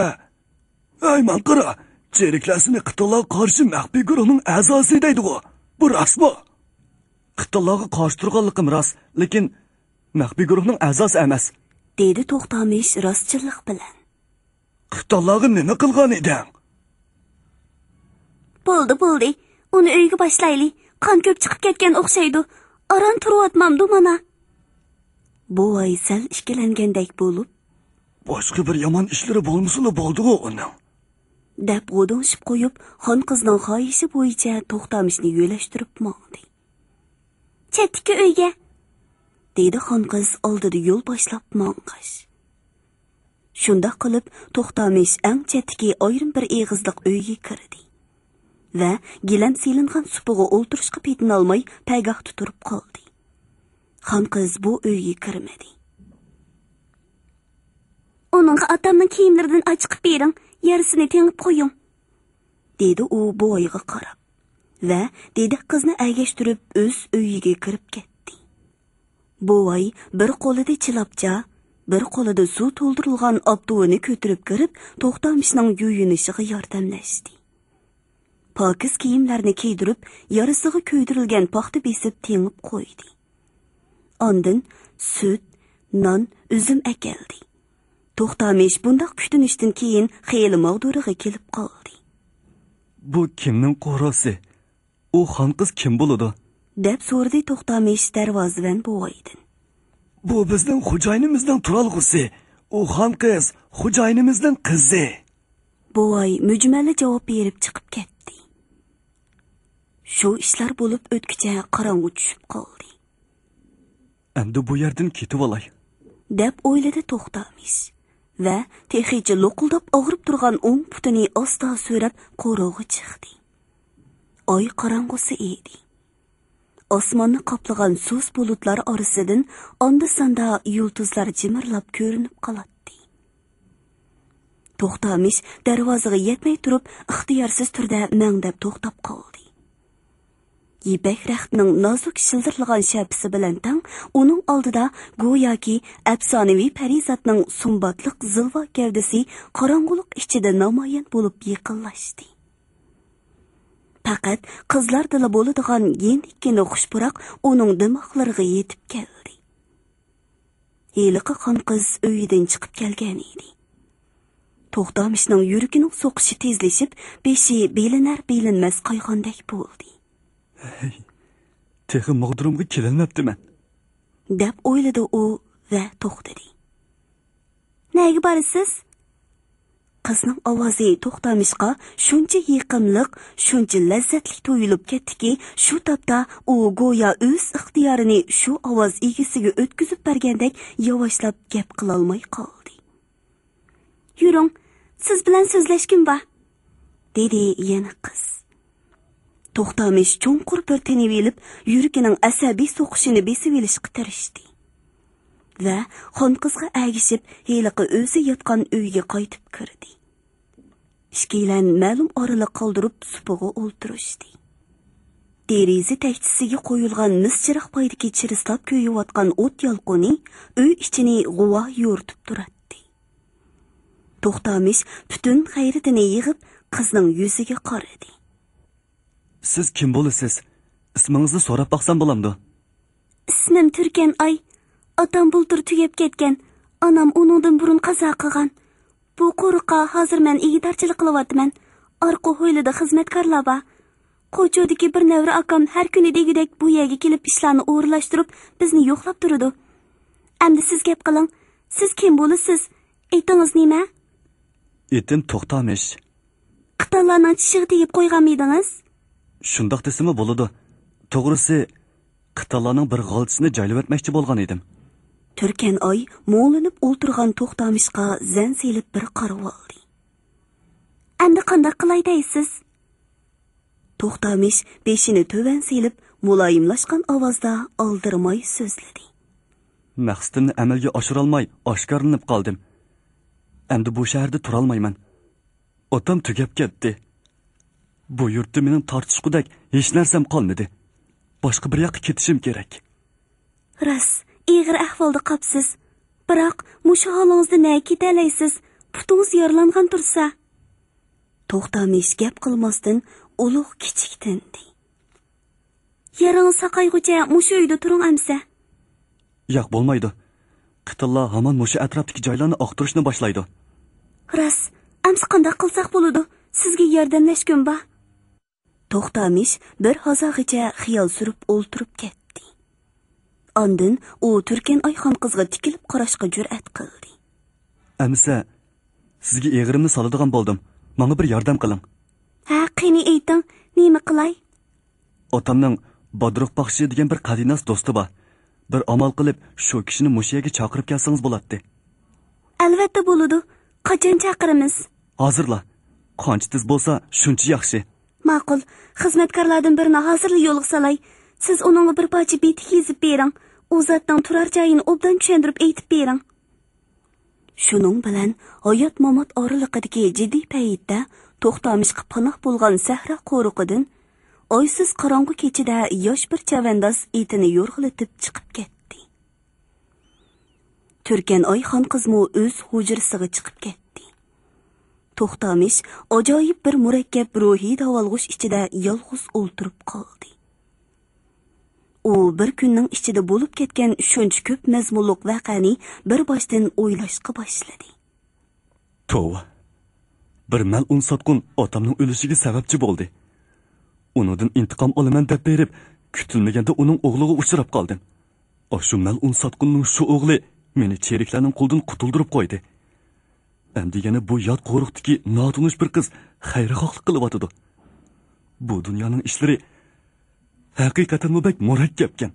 ھەي، ماڭا قارا، چېرىكلەر سېنى قىتانلارغا قارشى مەخپىي گۇرۇھنىڭ ئەزاسى دەيدىغۇ. بۇ راستمۇ؟» «قىتانلارغا قارشى تۇرغانلىقىم راست، لېكىن مەخپىي گۇرۇھنىڭ ئەزاسى ئەمەس.» دېدى توختامىش راستچىللىق بىلەن. «قىتانلارغا نېمە قىلغان ئىدىڭ؟» «بولدى، بولدى. ئۇنى ئۆيگە باشلايلى. قان كۆپ چىقىپ كەتكەن ئوخشايدۇ. ئاران تۇرۇۋاتمامدۇ مانا.» بوۋاي سەل ئىككىلەنگەندەك بولۇپ، «باشقا بىر يامان ئىشلىرى بولمىسىلا بولدىغۇ ئۇنىڭ.» دەپ غودۇڭشىپ قويۇپ، خان قىزنىڭ خاھىشى بويىچە توختامىشنى يۆلەشتۈرۈپ ماڭدى. «چەتتىكى ئۆيگە.» دېدى خان قىز ئالدىدا يول باشلاپ ماڭغاچ. شۇنداق قىلىپ، توختامىش ئەڭ چەتتىكى ئايرىم بىر ئېغىزلىق ئۆيگە كىردى ۋە گىلەم سېلىنغان سۇپىغا ئولتۇرۇشقا پېتىنالماي پەگاھتا تۇرۇپ قالدى. خان قىز بۇ ئۆيگە كىرمىدى. ئۇنىڭغا ئاتامنىڭ كىيىملىرىدىن ئاچىقىپ بېرىڭ، يارىسىنى تېڭىپ قويۇڭ، دېدى ئۇ بوۋايغا قاراپ ۋە دېدەك قىزنى ئەگەشتۈرۈپ ئۆز ئۆيىگە كىرىپ كەتتى. بوۋاي بىر قولىدا چىلاپچا، بىر قولىدا سۇ تولدۇرۇلغان ئاپتوۋىنى كۆتۈرۈپ كىرىپ، توختامىشنىڭ يۇيۇنۇشىغا ياردەملەشتى. پاكىز كىيىملەرنى كىيدۈرۈپ، يارىسىغا كۆيدۈرۈلگەن پاختا بېسىپ تېڭىپ قويدى. ئاندىن سۈت، نان، ئۈزۈم ئەكەلدى. توختامىش بۇنداق كۈتۈنۈشتىن كېيىن خېلى ماغدۇرىغا كېلىپ قالدى. بۇ كىمنىڭ قورۇسى؟ ئۇ خان قىز كىم بولىدۇ؟ دەپ سورىدى توختامىش دەرۋازىۋەن بوۋايدىن. بۇ بىزنىڭ خوجايىنىمىزنىڭ تۇرالغۇسى. ئۇ خان قىز، خوجايىنىمىزنىڭ قىزى. بوۋاي مۈجمەللا جاۋاب بېرىپ چىقىپ كەتتى. شۇ ئىشلار بولۇپ ئۆتكۈچە قاراڭغۇ چۈشۈپ قالدى. ئەمدى بۇ يەردىن كېتىۋالاي، دەپ ئويلىدى توختامىش ۋە تېخىچە لوقۇلداپ ئاغرىپ تۇرغان ئوڭ پۇتىنى ئاستا سۆرەپ قورۇغا چىقتى. ئاي قاراڭغۇسى ئىدى. ئاسماننى قاپلىغان سۇس بۇلۇتلار ئارىسىدىن ئاندا-ساندا يۇلتۇزلار جىمىرلاپ كۆرۈنۈپ قالاتتى. توختامىش دەرۋازىغا يەتمەي تۇرۇپ، ئىختىيارسىز تۈردە مەڭدەپ توختاپ قالدى. يىپەك رەختنىڭ نازۇك شىلدىرلىغان شەپىسى بىلەن تەڭ ئۇنىڭ ئالدىدا گوياكى ئەپسانىۋى پەرىزاتنىڭ سۇمباتلىق زىلۋا گەۋدىسى قاراڭغۇلۇق ئىچىدە نامايان بولۇپ يېقىنلاشتى. پەقەت قىزلاردىلا بولىدىغان يېنىككىنە خۇش پۇراق ئۇنىڭ دىماغلىرىغا يېتىپ كەلدى. ھېلىقى خان قىز ئۆيىدىن چىقىپ كەلگەن ئىدى. توختامىشنىڭ يۈرىكىنىڭ سوقۇشى تېزلىشىپ، بېشى بىلىنەر-بىلىنمەس قايغاندەك بولدى. تېخى ماغدۇرۇمغا كېلەلمەپتىمەن، دەپ ئويلىدى ئۇ ۋە توختىدى. نەگە بارىسىز؟ قىزنىڭ ئاۋازى توختامىشقا شۇنچە يېقىملىق، شۇنچە لەززەتلىك تۇيۇلۇپ كەتتىكى، شۇ تاپتا ئۇ گويا ئۆز ئىختىيارىنى شۇ ئاۋاز ئىگىسىگە ئۆتكۈزۈپ بەرگەندەك ياۋاشلاپ گەپ قىلالماي قالدى. يۈرۈڭ، سىز بىلەن سۆزلەشكۈم بار، دېدى يەنە قىز. توختامىش چوڭقۇر بىر تىنىۋېلىپ، يۈرىكىنىڭ ئەسەبىي سوقۇشىنى بېسىۋېلىشقا تىرىشتى ۋە خان قىزغا ئەگىشىپ، ھېلىقى ئۆزى ياتقان ئۆيگە قايتىپ كىردى. ئىككىيلەن مەلۇم ئارىلىق قالدۇرۇپ سۇپىغا ئولتۇرۇشتى. دېرىزە تەكچىسىگە قويۇلغان مىس چىراغ پايدىكى چىرىسلاپ كۆيۈۋاتقان ئوت يالقۇنى ئۆي ئىچىنى غۇۋا يورۇتۇپ تۇراتتى. توختامىش پۈتۈن غەيرىتىنى يىغىپ، قىزنىڭ يۈزىگە قارىدى. سىز كىم بولىسىز؟ ئىسمىڭىزنى سوراپ باقسام بولامدۇ؟ ئىسمىم تۈركەن ئاي. ئاتام بۇلتۇر تۈگەپ كەتكەن. ئانام ئۇنىڭدىن بۇرۇن قازا قىلغان. بۇ قورۇققا ھازىر مەن ئىگىدارچىلىق قىلىۋاتىمەن. ئارقا ھويلىدا خىزمەتكارلار بار. قوچۇدىكى بىر نەۋرە ئاكام ھەر كۈنى دېگۈدەك بۇ يەرگە كېلىپ ئىشلارنى ئورۇنلاشتۇرۇپ، بىزنى يوقلاپ تۇرىدۇ. ئەمدى سىز گەپ قىلىڭ. سىز كىم بولىسىز؟ ئېتىڭىز نېمە؟ ئېتىم توختامىش. قىتانلارنىڭ چىشىغا تېگىپ قويغانمىدىڭىز؟ شۇنداق دېسىمۇ بولىدۇ. توغرىسى، قىتانلارنىڭ بىر غالچىسىنى جايلىۋەتمەكچى بولغان ئىدىم. تۈركەن ئاي مۇڭلىنىپ ئولتۇرغان توختامىشقا زەن سېلىپ بىر قارىۋالدى. ئەمدى قانداق قىلاي دەيسىز؟ توختامىش بېشىنى تۆۋەن سېلىپ، مۇلايىملاشقان ئاۋازدا ئالدىرىماي سۆزلىدى. مەقسىتىمنى ئەمەلگە ئاشۇرالماي ئاشكارىلىنىپ قالدىم. ئەمدى بۇ شەھەردە تۇرالمايمەن. ئاتام تۈگەپ كەتتى. بۇ يۇرتتا مېنىڭ تارتىشقۇدەك ھېچ نەرسەم قالمىدى. باشقا بىر ياققا كېتىشىم كېرەك. راست، ئېغىر ئەھۋالدا قاپسىز. بىراق، مۇشۇ ھالىڭىزدا نەگە كېتەلەيسىز؟ پۇتىڭىز يارىلانغان تۇرسا. توختامىش گەپ قىلماستىن ئۇلۇغ كىچىك تىندى. يېرىڭىز ساقايغۇچە مۇشۇ ئۆيدە تۇرۇڭ ئەمسە. ياق، بولمايدۇ. قىتانلار ھامان مۇشۇ ئەتراپتىكى جايلارنى ئاختۇرۇشنى باشلايدۇ. راست، ئەمسە قانداق قىلساق بولىدۇ؟ سىزگە ياردەملەشكۈم بار. توختامىش بىر ھازاغىچە خىيال سۈرۈپ ئولتۇرۇپ كەتتى. ئاندىن ئۇ تۈركەن ئاي خان قىزغا تىكىلىپ قاراشقا جۈرئەت قىلدى. ئەمىسە، سىزگە ئېغىرىمنى سالىدىغان بولدۇم. ماڭا بىر ياردەم قىلىڭ. ھە، قېنى ئېيتىڭ، نېمە قىلاي؟ ئاتامنىڭ بادروق باخشى دېگەن بىر قەدىناس دوستى بار. بىر ئامال قىلىپ، شۇ كىشىنى مۇشۇ يەرگە چاقىرىپ كەلسىڭىز بولاتتى. ئەلۋەتتە بولىدۇ. قاچان چاقىرىمىز؟ ھازىرلا. قانچە تېز بولسا، شۇنچە ياخشى. ماقۇل. خىزمەتكارلاردىن بىرىنى ھازىرلا يولغا سالاي. سىز ئۇنىڭغا بىر پارچە بېتىك يېزىپ بېرىڭ. ئۇ زاتنىڭ تۇرار جايىنى ئوبدان چۈشەندۈرۈپ ئېيتىپ بېرىڭ. شۇنىڭ بىلەن ھايات-مامات ئارىلىقىدىكى جىددىي پەيتتە توختامىشقا پاناھ بولغان سەھرا قورۇقىدىن ئايسىز قاراڭغۇ كېچىدە ياش بىر چەۋەنداز ئېتىنى يورغىلىتىپ چىقىپ كەتتى. تۈركەن ئاي خانقىزمۇ ئۆز ھۇجرىسىغا چىقىپ كەتتى. توختامىش ئاجايىپ بىر مۇرەككەپ روھىي داۋالغۇش ئىچىدە يالغۇز ئولتۇرۇپ قالدى. ئۇ بىر كۈننىڭ ئىچىدە بولۇپ كەتكەن شۇنچە كۆپ مەزمۇنلۇق ۋەقەنى بىر باشتىن ئويلاشقا باشلىدى. توۋا، بىر مەلئۇن ساتقۇن ئاتامنىڭ ئۆلۈشىگە سەۋەبچى بولدى. ئۇنىڭدىن ئىنتىقام ئالىمەن دەپ بېرىپ، كۈتۈلمىگەندە ئۇنىڭ ئوغلىغا ئۇچراپ قالدىم. ئاشۇ مەلئۇن ساتقۇننىڭ شۇ ئوغلى مېنى چېرىكلەرنىڭ قولىدىن قۇتۇلدۇرۇپ قويدى. ئەمدى يەنە بۇ يات قورۇقتىكى ناتونۇش بىر قىز خەيرىخاھلىق قىلىۋاتىدۇ. بۇ دۇنيانىڭ ئىشلىرى ھەقىقەتەنمۇ بەك مۇرەككەپكەن.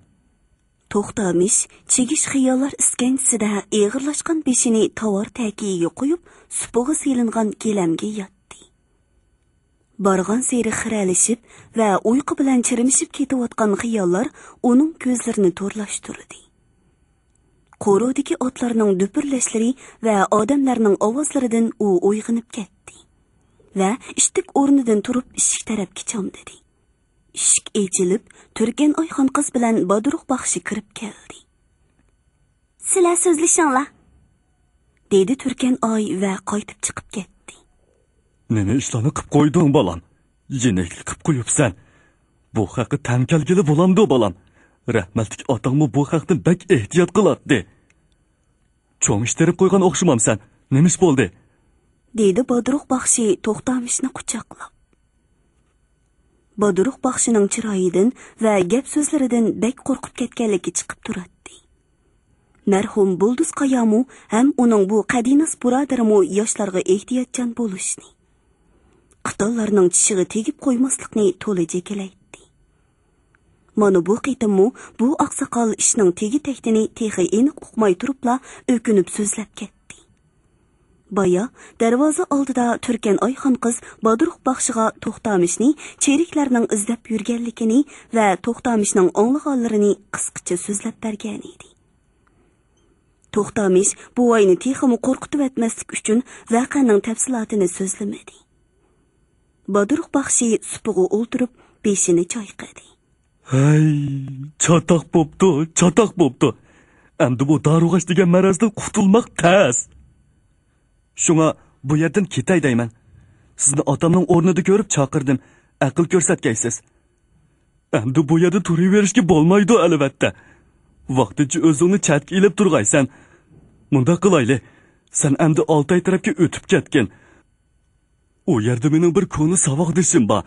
توختامىش چىگىش خىياللار ئىسكەنجىسىدە ئېغىرلاشقان بېشىنى تاۋار تەكىيىگە قويۇپ، سۇپىغا سېلىنغان گىلەمگە ياتتى. بارغانسېرى خىرەلىشىپ ۋە ئۇيقۇ بىلەن چىرمىشىپ كېتىۋاتقان خىياللار ئۇنىڭ كۆزلىرىنى تورلاشتۇردى. قورۇدىكى ئاتلارنىڭ دۈپۈرلەشلىرى ۋە ئادەملەرنىڭ ئاۋازلىرىدىن ئۇ ئويغىنىپ كەتتى ۋە ئىتتىك ئورنىدىن تۇرۇپ ئىشىك تەرەپكە چامدىدى. ئىشىك ئېچىلىپ، تۈركەن ئايخان قىز بىلەن بادۇرۇق باخشى كىرىپ كەلدى. سىلەر سۆزلىشىڭلار، دېدى تۈركەن ئاي ۋە قايتىپ چىقىپ كەتتى. نېمە ئىشلارنى قىپ قويدۇڭ، بالام؟ يېنىكلىك قىپ قويۇپسەن. بۇ خەققە تەڭ كەلگىلى بولامدۇ، بالام؟ رەھمەتلىك ئاتاڭمۇ بۇ خەقتىن بەك ئېھتىيات قىلاتتى. چوڭ ئىش تېرىپ قويغان ئوخشىمامسەن؟ نېمە ئىش بولدى؟ دېدى بادۇرۇق باخشى توختامىشنى قۇچاقلاپ. بادۇرۇق باخشىنىڭ چىرايىدىن ۋە گەپ سۆزلىرىدىن بەك قورقۇپ كەتكەنلىكى چىقىپ تۇراتتى. مەرھۇم بۇلدۇز قايامۇ ھەم ئۇنىڭ بۇ قەدىناس بۇرادىرىمۇ ياشلارغا ئېھتىياتچان بولۇشنى، قىتانلارنىڭ چىشىغا تېگىپ قويماسلىقنى تولا جېكىلەيتتى. مانا بۇ قېتىممۇ بۇ ئاقساقال ئىشنىڭ تېگى تەكتىنى تېخى ئېنىق ئۇقماي تۇرۇپلا ئۆكۈنۈپ سۆزلەپ كەتتى. بايا دەرۋازا ئالدىدا تۈركەن ئايخان قىز بادۇرۇق باخشىغا توختامىشنى چېرىكلەرنىڭ ئىزدەپ يۈرگەنلىكىنى ۋە توختامىشنىڭ ئاڭلىغانلىرىنى قىسقىچە سۆزلەپ بەرگەنىدى. توختامىش بوۋاينى تېخىمۇ قورقۇتۇۋەتمەسلىك ئۈچۈن ۋەقەنىڭ تەپسىلاتىنى سۆزلىمىدى. بادۇرۇق باخشى سۇپىغا ئولتۇرۇپ بېشىنى چايقىدى. ھەي، چاتاق بوپتۇ، چاتاق بوپتۇ. ئەمدى بۇ دارۇغاچ دېگەن مەرەزدىن قۇتۇلماق تەس. شۇڭا بۇ يەردىن كېتەي دەيمەن. سىزنى ئاتامنىڭ ئورنىدا كۆرۈپ چاقىردىم. ئەقىل كۆرسەتكەيسىز. ئەمدى بۇ يەردە تۇرۇۋېرىشكە بولمايدۇ، ئەلۋەتتە. ۋاقتىنچە ئۆزۈڭنى چەتكە ئېلىپ تۇرغايسەن. مۇنداق قىلايلى، سەن ئەمدى ئالتاي تەرەپكە ئۆتۈپ كەتكىن. ئۇ يەردە مېنىڭ بىر كونا ساۋاقدىشىم بار.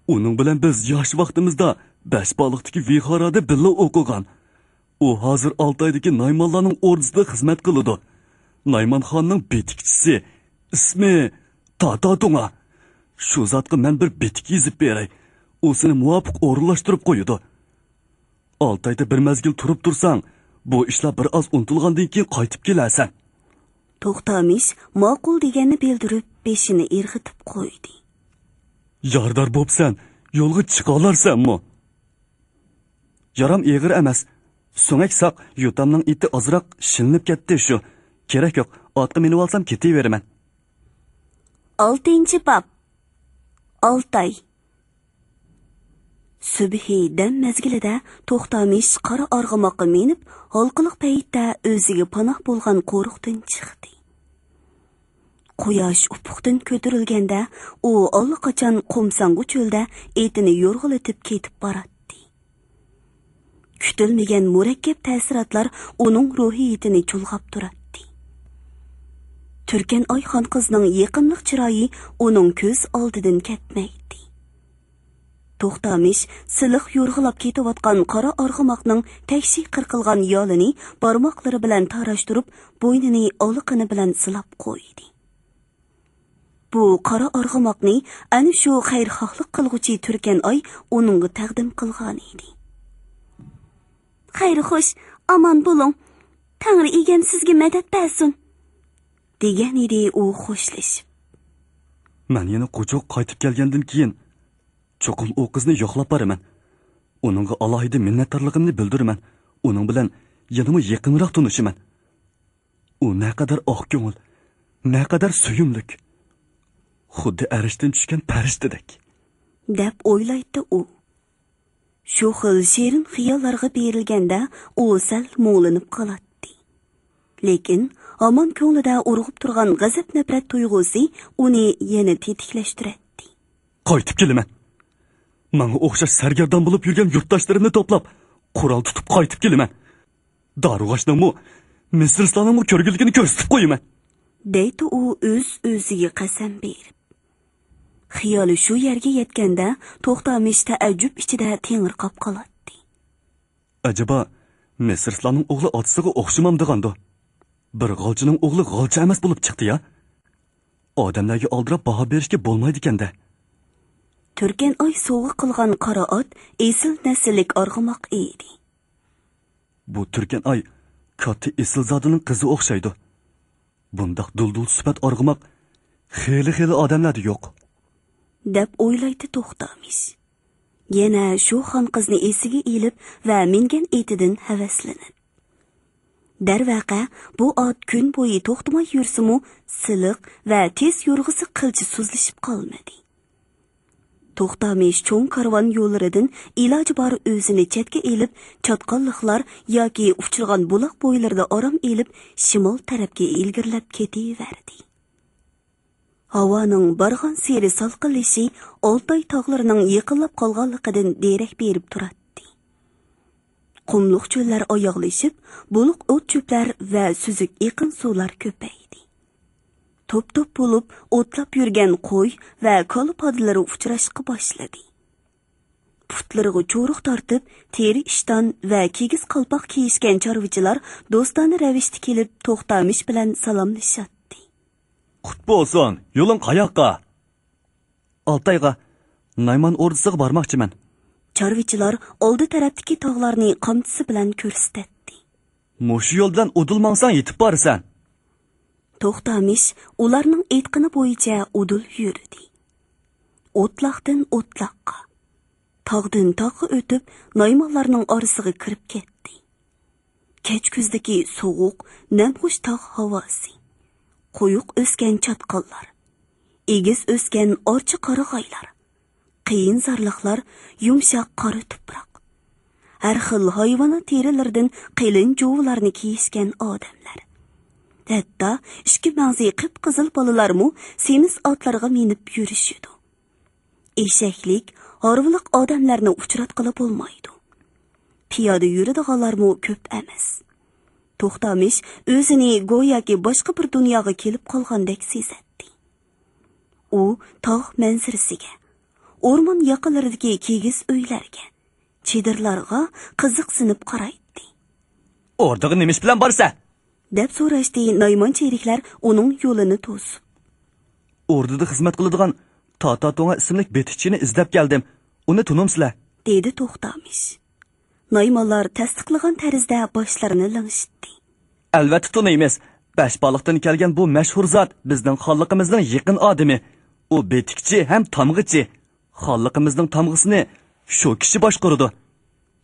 ئۇنىڭ بىلەن بىز ياش ۋاقتىمىزدا بەشباغلىقتىكى ۋىھارادا بىللە ئوقۇغان. ئۇ ھازىر ئالتايدىكى نايمانلارنىڭ ئوردىسىدا خىزمەت قىلىدۇ. نايمانخاننىڭ بېتىكچىسى. ئىسمى تاتا توڭا. شۇ زاتقا مەن بىر بېتىك يېزىپ بېرەي. ئۇ سېنى مۇۋاپىق ئورۇنلاشتۇرۇپ قويىدۇ. ئالتايدا بىر مەزگىل تۇرۇپ تۇرساڭ، بۇ ئىشلار بىر ئاز ئۇنتۇلغاندىن كېيىن قايتىپ كېلەرسەن. توختامىش ماقۇل دېگەننى بىلدۈرۈپ، بېشىنى ئىرغىتىپ قويدى. يارىدار بوپسەن، يولغا چىقالارسەنمۇ؟ يارام ئېغىر ئەمەس. سۆڭەك ساق، يوتامنىڭ ئېتى ئازراق شىلىنىپ كەتتى شۇ. كېرەك يوق، ئاتقا مىنىۋالسام كېتىۋېرىمەن. ئالتىنچى باب. ئالتاي. سۈبھى دەم مەزگىلىدە توختامىش قارا ئارغىماققا مىنىپ، ھالقىلىق پەيتتە ئۆزىگە پاناھ بولغان قورۇقتىن چىقتى. قۇياش ئۇپۇقتىن كۆتۈرۈلگەندە، ئۇ ئاللىقاچان قۇمساڭغۇ چۆلدە ئېتىنى يورغىلىتىپ كېتىپ باراتتى. كۈتۈلمىگەن مۇرەككەپ تەسىراتلار ئۇنىڭ روھىيىتىنى چۇلغاپ تۇراتتى. تۈركەن ئايخان قىزنىڭ يېقىملىق چىرايى ئۇنىڭ كۆز ئالدىدىن كەتمەيتتى. توختامىش سىلىق يورغىلاپ كېتىۋاتقان قارا ئارغىماقنىڭ تەكشى قىرقىلغان يالىنى بارماقلىرى بىلەن تاراشتۇرۇپ، بوينىنى ئالىقىنى بىلەن سىلاپ قويدى. بۇ قارا ئارغىماقنى ئەنە شۇ خەيرخاھلىق قىلغۇچى تۈركەن ئاي ئۇنىڭغا تەقدىم قىلغانىدى. خەير خوش، ئامان بولۇڭ. تەڭرى ئىگەم سىزگە مەدەت بەرسۇن، دېگەنىدى ئۇ خوشلىشىپ. مەن يەنە قوچۇق قايتىپ كەلگەندىن كېيىن چوقۇم ئۇ قىزنى يوقلاپ بارىمەن. ئۇنىڭغا ئالاھىدە مىننەتدارلىقىمنى بىلدۈرىمەن. ئۇنىڭ بىلەن يەنىمۇ يېقىنراق تونۇشىمەن. ئۇ نەقەدەر ئاق كۆڭۈل، نەقەدەر سۆيۈملۈك. خۇددى ئەرشتىن چۈشكەن پەرىشتىدەك. دەپ ئويلايتتى ئۇ. شۇ خىل شېرىن خىياللارغا بېرىلگەندە ئۇ سەل مۇڭلىنىپ قالاتتى. لېكىن ھامان كۆڭلىدە ئۇرغۇپ تۇرغان غەزەپ-نەپرەت تۇيغۇسى ئۇنى يەنە تېتىكلەشتۈرەتتى. قايتىپ كېلىمەن. ماڭا ئوخشاش سەرگەردان بولۇپ يۈرگەن يۇرتداشلىرىمنى توپلاپ، قورال تۇتۇپ قايتىپ كېلىمەن. دارۇغاچنىڭمۇ، مىسىرلارنىڭمۇ كۆرگۈزگىنى كۆرسىتىپ قويىمەن. دەيتتى ئۇ ئۆز-ئۆزىگە قەسەم بېرىپ. خىيالى شۇ يەرگە يەتكەندە، توختامىش تەئەججۈپ ئىچىدە تېڭىرقاپ قالاتتى. ئەجەبا، مىسىرلارنىڭ ئوغلى ئاتىسىغا ئوخشىمامدىغاندۇ؟ بىر غالچىنىڭ ئوغلى غالچا ئەمەس بولۇپ چىقتى يا. ئادەملەرگە ئالدىراپ باھا بېرىشكە بولمايدىكەن-دە. تۈركەن ئاي سوۋغا قىلغان قارا ئات ئېسىل نەسىللىك ئارغىماق ئىدى. بۇ تۈركەن ئاي كاتتا ئېسىلزادىنىڭ قىزى ئوخشايدۇ. بۇنداق دۇلدۇل سۈپەت ئارغىماق خېلى-خېلى ئادەملەردە يوق. دەپ ئويلايتتى توختامىش. يەنە شۇ خان قىزنى ئېسىگە ئېلىپ ۋە مىنگەن ئېتىدىن ھەۋەسلىنىپ. دەرۋەقە، بۇ ئات كۈن بويى توختىماي يۈرسىمۇ، سىلىق ۋە تېز يورغىسى قىلچە سۇسلىشىپ قالمىدى. توختامىش چوڭ كارۋان يوللىرىدىن ئىلاجى بار ئۆزىنى چەتكە ئېلىپ، چاتقاللىقلار ياكى ئۇچرىغان بۇلاق بويلىرىدا ئارام ئېلىپ، شىمال تەرەپكە ئىلگىرىلەپ كېتىۋەردى. ھاۋانىڭ بارغانسېرى سالقىنلىشى ئالتاي تاغلىرىنىڭ يېقىنلاپ قالغانلىقىدىن دېرەك بېرىپ تۇراتتى. قۇملۇق چۆللەر ئاياغلىشىپ، بۇلۇق ئوت-چۆپلەر ۋە سۈزۈك ئېقىن سۇلار كۆپەيدى. توپ-توپ بولۇپ ئوتلاپ يۈرگەن قوي ۋە كالا پادىلىرى ئۇچراشقا باشلىدى. پۇتلىرىغا چورۇق تارتىپ، تېرە ئىشتان ۋە كىگىز قالپاق كىيىشكەن چارۋىچىلار دوستانە رەۋىشتە كېلىپ، توختامىش بىلەن سالاملىشاتتى. قۇت بولسۇن، يولۇڭ قاياققا؟ ئالتايغا، نايمان ئوردىسىغا بارماقچىمەن. چارۋىچىلار ئالدى تەرەپتىكى تاغلارنى قامچىسى بىلەن كۆرسىتەتتى. مۇشۇ يول بىلەن ئۇدۇل ماڭساڭ يېتىپ بارىسەن. توختامىش ئۇلارنىڭ ئېيتقىنى بويىچە ئۇدۇل يۈردى. ئوتلاقتىن ئوتلاققا، تاغدىن تاغقا ئۆتۈپ، نايمانلارنىڭ ئارىسىغا كىرىپ كەتتى. كەچ كۈزدىكى سوغۇق، نەمخۇش تاغ ھاۋاسى، قويۇق ئۆسكەن چاتقاللار، ئېگىز ئۆسكەن ئارچا قارىغايلار، قېيىنزارلىقلار، يۇمشاق قارا تۇپراق، ھەر خىل ھايۋانات تېرىلىرىدىن قېلىن جۇۋىلارنى كىيىشكەن ئادەملەر، ھەتتا ئىككى مەڭزى قىپقىزىل بالىلارمۇ سېمىز ئاتلارغا مىنىپ يۈرۈشىدۇ. ئېشەكلىك، ھارۋىلىق ئادەملەرنى ئۇچراتقىلى بولمايدۇ. پىيادە يۈرىدىغانلارمۇ كۆپ ئەمەس. توختامىش ئۆزىنى گوياكى باشقا بىر دۇنياغا كېلىپ قالغاندەك سېزەتتى. ئۇ تاغ مەنزىرىسىگە، ئورمان ياقىلىرىدىكى كىگىز ئۆيلەرگە، چېدىرلارغا قىزىقسىنىپ قارايتتى. ئوردىغا نېمە ئىش بىلەن بارىسەن؟ دەپ سوراشتى نايمان چېرىكلەر ئۇنىڭ يولىنى توسۇپ. ئوردىدا خىزمەت قىلىدىغان تاتا توڭا ئىسىملىك بېتىكچىنى ئىزدەپ كەلدىم. ئۇنى تونۇمسىلەر؟ دېدى توختامىش. نايمانلار تەستىقلىغان تەرزدە باشلىرىنى لىڭشىتتى. ئەلۋەتتە تونۇيمىز. بەشبالىقتىن كەلگەن بۇ مەشھۇر زات بىزنىڭ خانلىقىمىزنىڭ يېقىن ئادىمى. ئۇ بېتىكچى ھەم تامغىچى. خانلىقىمىزنىڭ تامغىسىنى شۇ كىشى باشقۇرىدۇ.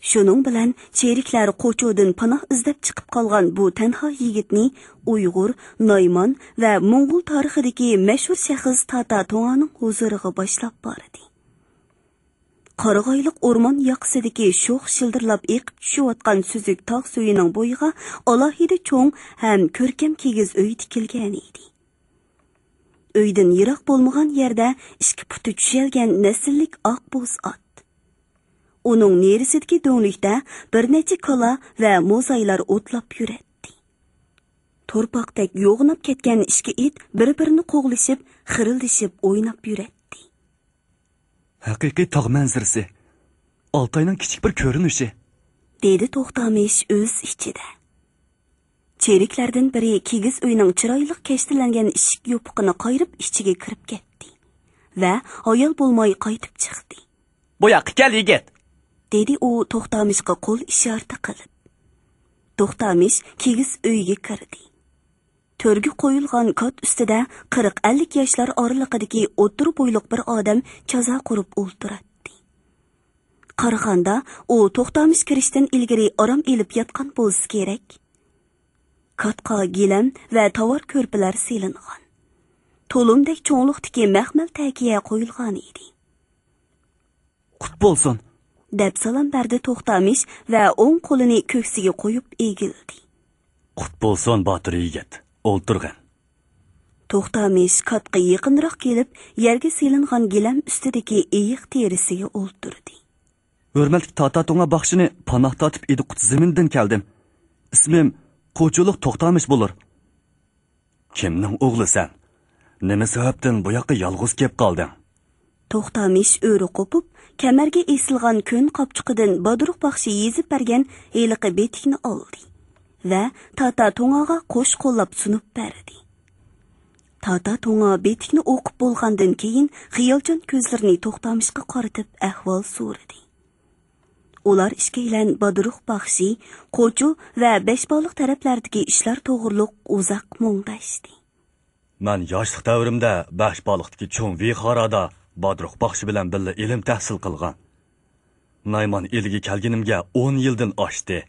شۇنىڭ بىلەن چېرىكلەر قوچۇدىن پاناھ ئىزدەپ چىقىپ قالغان بۇ تەنھا يىگىتنى ئۇيغۇر، نايمان ۋە موڭغۇل تارىخىدىكى مەشھۇر شەخس تاتا توڭانىڭ ھۇزۇرىغا باشلاپ باردى. قارىغايلىق ئورمان ياقىسىدىكى شوخ شىلدىرلاپ ئېقىپ چۈشۈۋاتقان سۈزۈك تاغ سۈيىنىڭ بويىغا ئالاھىدە چوڭ ھەم كۆركەم كىگىز ئۆي تىكىلگەنىدى. ئۆيدىن يىراق بولمىغان يەردە ئىككى پۇتى چۈشەلگەن نەسىللىك ئاق بوز ئات. ئۇنىڭ نېرىسىدىكى دۆڭلۈكتە بىر نەچچە كالا ۋە موزايلار ئوتلاپ يۈرەتتى. تورپاقتەك يوغىناپ كەتكەن ئىككى ئىت بىر-بىرىنى قوغلىشىپ، خىرىلدىشىپ ئويناپ يۈرەتتى. ھەقىقىي تاغ مەنزىرىسى. ئالتاينىڭ كىچىك بىر كۆرۈنۈشى. دېدى توختامىش ئۆز ئىچىدە. چېرىكلەردىن بىرى كىگىز ئۆينىڭ چىرايلىق كەشتىلەنگەن ئىشىك يوپۇقىنى قايرىپ ئىچىگە كىرىپ كەتتى ۋە ھايال بولماي قايتىپ چىقتى. بۇ ياققا كەل، يىگىت! دېدى ئۇ توختامىشقا قول ئىشارىتى قىلىپ. توختامىش كىگىز ئۆيگە كىردى. تۆرگە قويۇلغان كات ئۈستىدە قىرىق ئەللىك ياشلار ئارىلىقىدىكى ئوتتۇرا بويلۇق بىر ئادەم چازا قۇرۇپ ئولتۇراتتى. قارىغاندا، ئۇ توختامىش كىرىشتىن ئىلگىرى ئارام ئېلىپ ياتقان بولسا كېرەك. كاتقا گىلەم ۋە تاۋار كۆرپىلەر سېلىنغان. تولۇمدەك چوڭلۇقتىكى مەخمەل تەكىيە قويۇلغان ئىدى. «قۇت بولسۇن!» دەپ سالام بەردى توختامىش ۋە ئوڭ قولىنى كۆكسىگە قويۇپ ئېگىلدى. «قۇت بولسۇن، باتۇر يىگىت! ئولتۇرغىن.» توختامىش كاتقا يېقىنراق كېلىپ، يەرگە سېلىنغان گىلەم ئۈستىدىكى ئېيىق تېرىسىگە ئولتۇردى. «ھۆرمەتلىك تاتا توڭا باخشىنى پاناھ تارتىپ ئىدىقۇت زېمىنىدىن كەلدىم. ئىسمىم قوچۇلۇق توختامىش بولۇر.» «كىمنىڭ ئوغلى سەن؟ نېمە سەۋەبتىن بۇ ياققا يالغۇز كېلىپ قالدىڭ؟» توختامىش ئۆرە قوپۇپ، كەمەرگە ئېسىلغان كۆن قاپچۇقىدىن بادۇرۇق باخشى يېزىپ بەرگەن ھېلىقى بېتىكنى ئالدى ۋە تاتا توڭاغا قوش قوللاپ سۇنۇپ بەردى. تاتا توڭا بېتىكنى ئوقۇپ بولغاندىن كېيىن، خىيالچان كۆزلىرىنى توختامىشقا قارىتىپ ئەھۋال سورىدى. ئۇلار ئىككىيلەن بادۇرۇق باخشى، قوچۇ ۋە بەشبالىق تەرەپلەردىكى ئىشلار توغرۇلۇق ئۇزاق مۇڭداشتى. «مەن ياشلىق دەۋرىمدە بەشبالىقتىكى چوڭ ۋىخارادا بادۇرۇق باخشى بىلەن بىللە ئىلىم تەھسىل قىلغان. نايمان ئېلىگە كەلگىنىمگە ئون يىلدىن ئاشتى.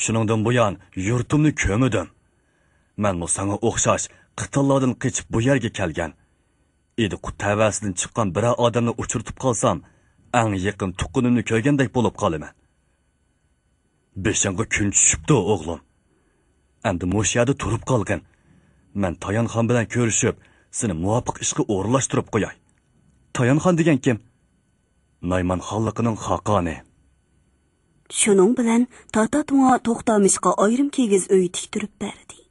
شۇنىڭدىن بۇيان يۇرتۇمنى كۆرمىدىم. مەنمۇ ساڭا ئوخشاش قىتانلاردىن قېچىپ بۇ يەرگە كەلگەن. ئىدىقۇت تەۋەسىدىن چىققان بىرەر ئادەمنى ئۇچرىتىپ قالسام، ئەڭ يېقىن تۇغقىنىمنى كۆرگەندەك بولۇپ قالىمەن.» «بېشىڭغا كۈن چۈشۈپتۇ، ئوغلۇم. ئەمدى مۇشۇ يەردە تۇرۇپ قالغىن. مەن تايانخان بىلەن كۆرۈشۈپ، سېنى مۇۋاپىق ئىشقا ئورۇنلاشتۇرۇپ قوياي.» «تايانخان دېگەن كىم؟» «نايمان خانلىقىنىڭ خاقانى.» شۇنىڭ بىلەن تاتا توڭا توختامىشقا ئايرىم كىگىز ئۆي تىكتۈرۈپ بەردى.